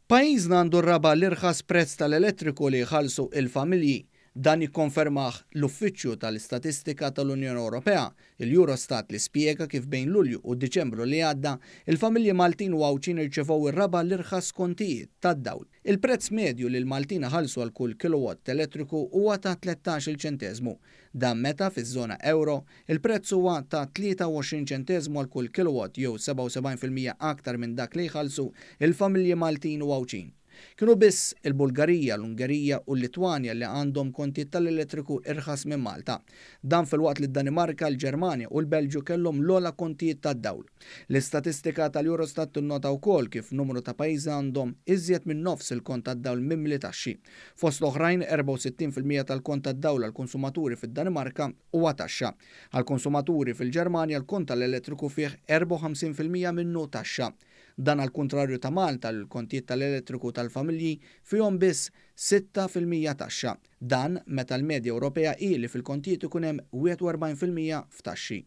Pajjiżna għandu r-raba' l-irħas prezz tal-elettriku li jħallsu il-familji. Dan jikkonfermah l-Uffiċċju tal-Istatistika tal-Unjoni Ewropea, il-Eurostat li spjega kif bejn Lulju u Diċembru li għadda, il-familji Maltin u Għawdxin irċevew ir-raba' l-irħas kontijiet tad-dawl. Il-prezz medju li l-Maltin iħallsu għal kull kilowatt elettriku huwa ta' 13-il ċenteżmu. Dan meta fiż-żona ewro, il-prezz huwa ta' 23 ċenteżmu għal kull kilowatt jew 77% aktar minn dak li jħallsu il-familji Maltin u Għawdxin. Kienu biss il-Bulgarija, l-Ungerija u l-Litwanja li għandhom kontijiet tal-elettriku irħas minn Malta. Dan filwaqt li d-Danimarka, l-Ġermanja u l-Belġju kellhom l-ogħla kontijiet tad-dawl. L-istatistika tal-Eurostat tinnota wkoll kif numru ta' pajjiżi għandhom iżjed minn nofs il-kont tad-dawl mimli taxxi. Fost l-oħrajn, 64% tal-kont tad-dawl għall-konsumaturi fid-Danimarka huwa taxxa. Għall-konsumaturi fil-Ġermanja l-kont tal-elettriku fih 54% minnu taxxa. Dan għall-kuntrarju ta' Malta li l-kontijiet tal-elettriku tal-familji fihom biss 6% taxxa. Dan meta l-medja Ewropea hi li fil-kontijiet ikun hemm 41% f'taxxi.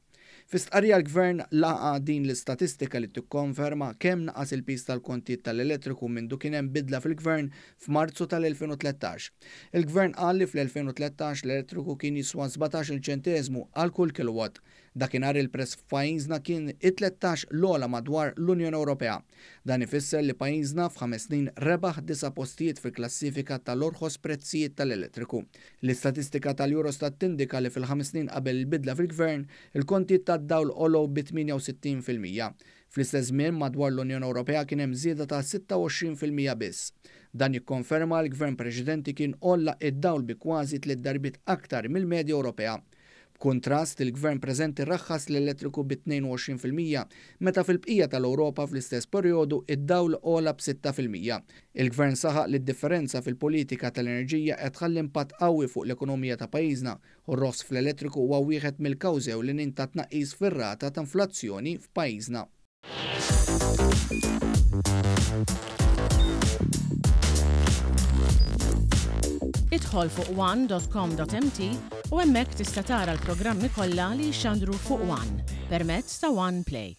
Fi stqarrija l-Gvern laqa' din l-istatistika li tikkonferma kemm naqas il-piż tal-kontijiet tal-elettriku mindu kien hemm bidla fil-Gvern f'Marzu tal-2013. Il-Gvern qal li fl-2013 l-elettriku kien jiswa 17-il ċenteżmu għal kull kilowatt. Dakinhar il-prezz f'pajjiżna kien it-13 l-ogħla madwar l-Unjoni Ewropea. Dan ifisser li pajjiżna f'ħames snin rebaħ disa' postijiet fil-klassifika tal-orħos prezzijiet tal-elettriku. L-istatistika tal-Eurostat tindika li fil-ħames snin qabel il-bidla fil-Gvern, il-kontijiet tad-dawl għolow bi 68%. Fl-istess żmien madwar l-Unjoni Ewropea kien hemm żieda ta' 26% biss. Dan jikkonferma l-Gvern preċedenti kien għolla id-dawl bi kważi tliet darbiet aktar mill-medja Ewropea. B'kuntrast, il-Gvern preżenti raħħas l-elettriku bi 22% meta fil-bqija tal-Ewropa fl-istess perjodu id-dawl għola b'6%. Il-Gvern saħaq li d-differenza fil-politika tal-enerġija qed tħalli impatt qawwi fuq l-ekonomija ta' pajjiżna u r-roħs fl-elettriku huwa wieħed mill-kawżi ewlenin ta' tnaqqis fir-rata ta' inflazzjoni f'pajjiżna. Idħol fuq one.com.mt u hemmhekk tista' tara l-programmi kollha li jixxandru fuq One permezz ta' One Play.